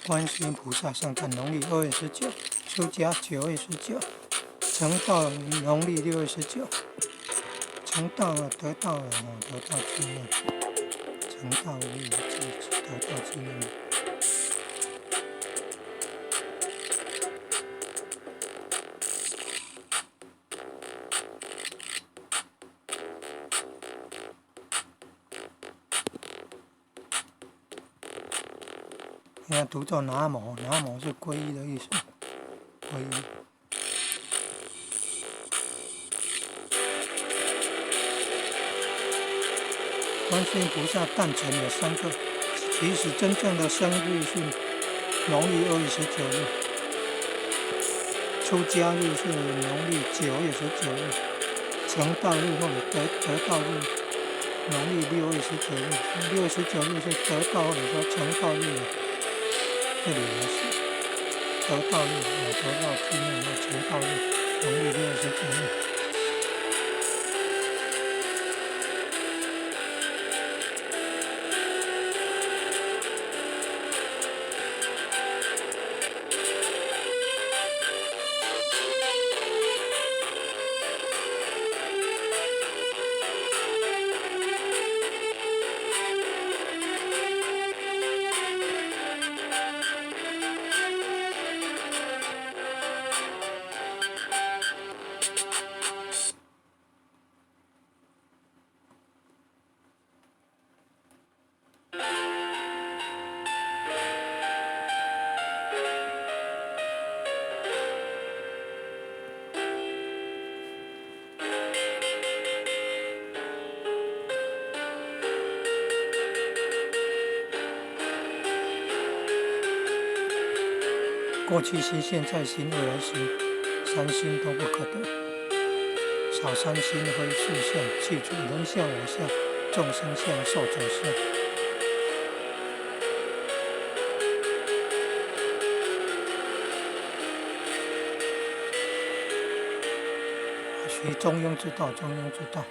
觀世音菩薩聖誕農曆2月19，出家9月19，成道農曆6月19，成道了得道了，得道紀念，成道日得道紀念。你看讀作南無，南無是皈依的意思，皈依。觀世音菩薩誕辰有三個，其實真正的生日是農曆2月19日，出家日是農曆9月19日，成道日或者得道日，農曆6月19日，6月19日是得道或者說成道日。這裡也是得道日，得道紀念日，成道日，農曆6月19日。過去心、現在心、未來心，三心都不可得。掃三心非四相，去除人相、我相、眾生相、壽者相。學中庸之道，中庸之道。